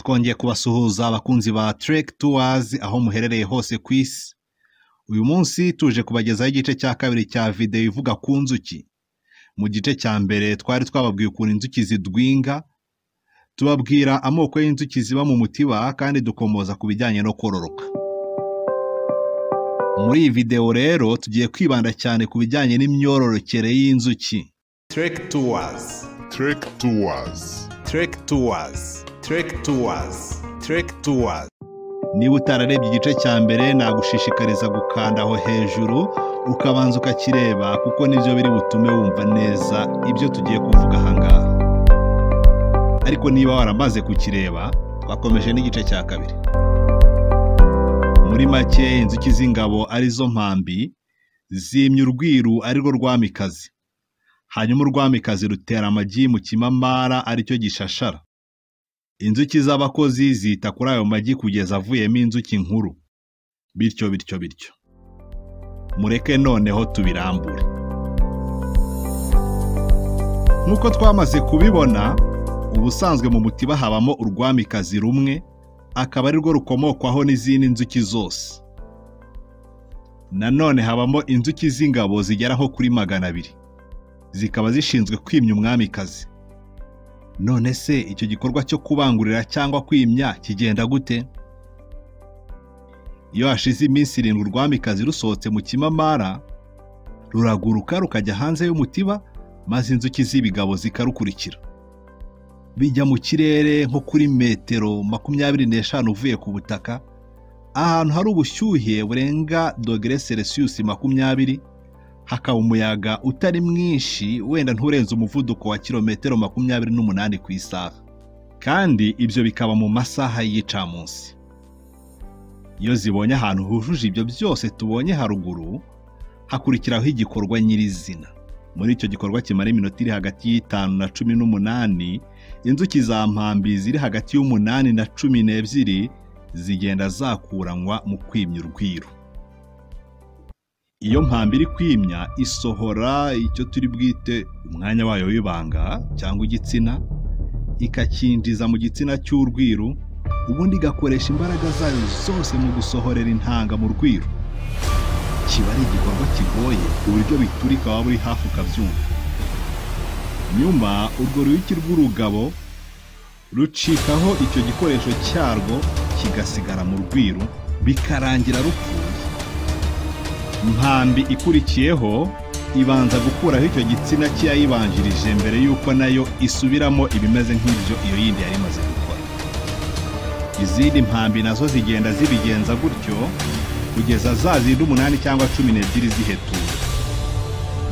Twongeye kubasuhuza abakunzi ba Trek Tours aho muherereye hose ku isi. Uyu munsi tuje kubagezaho igice cya kabiri cya videwo ivuga ku nzuki. Mu gice cya mbere twari twababwiye ukuntu inzuki zidwinga, tubabwira amoko y'inzuki ziba mu mutiba kandi dukomoza ku bijyanye no kororoka. Muri iyi videwo rero tugiye kwibanda cyane ku bijyanye n'imyororokere y'inzuki. Trek Tours. Trek Tours. Trek Tours. Trek Tours. Trek Tours. Niba utararebye igice cya mbere nagushishikariza gukanda aho hejuru ukabanza ukakireba kuko nibyo biri butume wumva neza ibyo tugiye kuvuga ahangaha. Ariko niba waramaze kukireba twakomeje n'igice cya kabiri. Muri make inzuki z'ingabo arizo mpambi zimya urwiru arirwo rwamikazi. Hanyuma urwamikazi rutera amagi mu kimamara aricyo gishashara. Inzuki z'abakozi zita kuri ayo magi kugeza avuyemo inzuki nkuru. Bityo bityo bityo. Mureke noneho tubirambure. Nk'uko twamaze kubibona, ubusanzwe mu mutiba habamo urwamikazi rumwe, akaba arirwo rukomokwaho n'izindi nzuki zose. Nanone habamo inzuki z'ingabo zigera nko kuri 200. Zikaba zishinzwe kwimya umwamikazi. None se icyo gikorwa cyo kubangurira cyangwa kwimya kigenda gute? Iyo hashize iminsi 7 urwamikazi rusohotse mu kimamara, ruraguruka rukajya hanze y'umutiba maze inzuki z'ibigabo zikarukurikira. Bijya mu kirere nko kuri metero 25 uvuye ku butaka, ahantu hari ubushyuhe burenga dogere Celsius 20, hakaba umuyaga utari mwinshi wenda nturenze umuvuduko wa kilometero 28 ku isaha. Kandi ibyo bikaba mu masaha y'igicamunsi. Iyo zibonye ahantu hujuje ibyo byose tubonye haruguru, hakurikiraho igikorwa nyirizina. Muri icyo gikorwa kimara iminota iri hagati y'5 na 18, inzuki za mpambi ziri hagati y'8 na 12 zigenda zakuranywa mu kwimya urwiru. Iyo mpambi iri kwimya isohora icyo turi bwite umwanya wayo w'ibanga cyangwa igitsina, ikakinjiza mu gitsina cy'urwiru, ubundi igakoresha imbaraga zayo zose mu gusohorera intanga mu rwiru. Kiba ari igikorwa kigoye ku buryo biturika waba uri hafi ukabyumva. Nyuma urwo ruyuki rw'urugabo rucikaho icyo gikoresho cyarwo kigasigara mu rwiru, bikarangira rupfuye. Mpambi ikurikiyeho ibanza gukuraho icyo gitsina cy'ayibanjirije mbere y'uko nayo isubiramo ibimeze nk'ibyo iyo yindi yari imaze gukora. Izindi mpambi nazo zigenda zibigenza gutyo kugeza za zindi 8 cyangwa 12 zihetuye.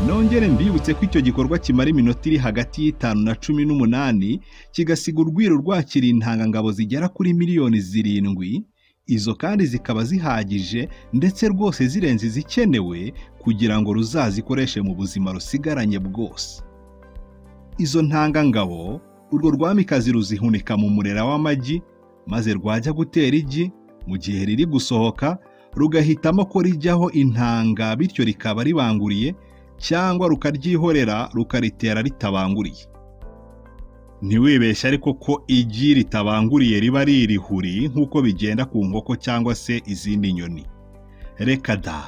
Nongere mbibutse ko icyo gikorwa kimara iminota iri hagati y'5 na 18, kigasiga urwiru rwakira intangangabo zigera kuri miliyoni 7, izo kandi zikaba zihagije ndetse rwose zirenze izikenewe kugira ngo ruzazikoreshe mu buzima rusigaranye bwose. Izo ntangangabo urwo rwamikazi ruzihunika mu murera w'amagi, maze rwajya gutera igi mu gihe riri gusohoka rugahitamo ko rijyaho intanga, bityo rikaba ribanguriye cyangwa rukaryihorera rukaritera ritabanguriye. Ntiwibeshye ariko ko igi ritabanguriye riba ari irihuri nk'uko bigenda ku nkoko cyangwa se izindi nyoni. Reka da!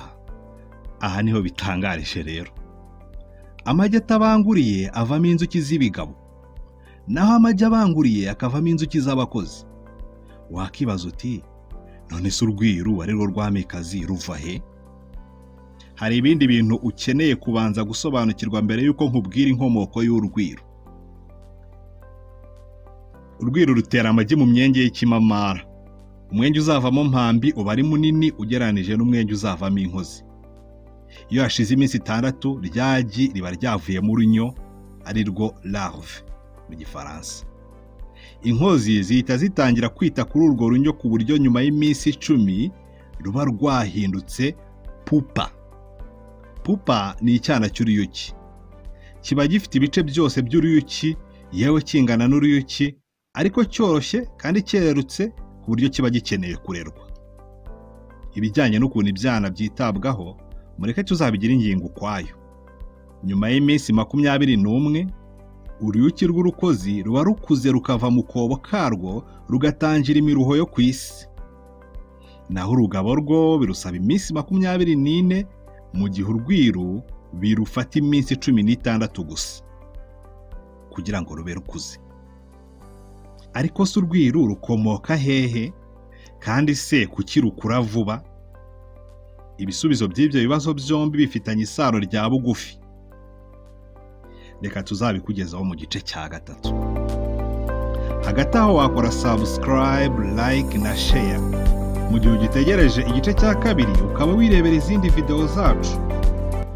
Aha niho bitangarije rero. Amagi atabanguriye avamo inzuki z'ibigabo, naho amagi abanguriye akavamo inzuki z'abakozi. Wakibaza uti none se urwiru ari rwo rwamikazi ruva he? Hari ibindi bintu ukeneye kubanza gusobanukirwa mbere y'uko nkubwira inkomoko y'urwiru. Urwiru rutera amagi mu myenge y'ikimamara. Umwenge uzavamo mpambi uba ari munini ugereranije n'umwenge uzavamo inkozi. Iyo hashize iminsi 6 ryagi riba ryavuyemo urunyo ari rwo larve mu gifaransa. Inkozi zihita zitangira kwita kuri urwo runyo ku buryo nyuma y'iminsi 10 ruba rwahindutse pupa. Pupa ni icyana cy'uruyuki. Kiba gifite ibice byose by'uruyuki, yewe kingana n'uruyuki, ariko cyoroshye kandi cyererutse ku buryo kiba gikeneye kurerwa. Ibijyanye n'ukuntu ibyana byitabwaho mureke tuzabigira ingingo ukwayo. Nyuma y'iminsi 21 Uruyuki rw'urukozi ruba rukuze rukava mu kobo karwo rugatangira imiruho yo ku isi. Naho urugabo rwo birusaba iminsi 24, mu gihe urwiru birufata iminsi 16 gusa kugira ngo rube rukuze. Ariko se urwiru rukomoka hehe? Kandi se kuki rukura vuba? Ibisubizo by'ibyo bibazo byombi bifitanye isano rya bugufi. Reka tuzabikugezaho mu gice cya 3. Hagati aho wakora subscribe, like na share. Mu gihe ugitegereje igice cya 2 ukaba wirebera izindi video zacu,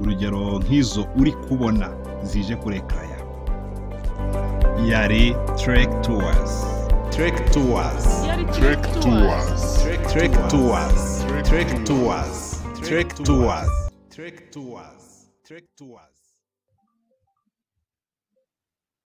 urugero nk'izo uri kubona zije kuri ekara yawe. Yari Trek Tours. Trek Tours. Trek Tours. Trek Tours. Trek Tours. Trek Tours. Trek Tours. Trek Tours.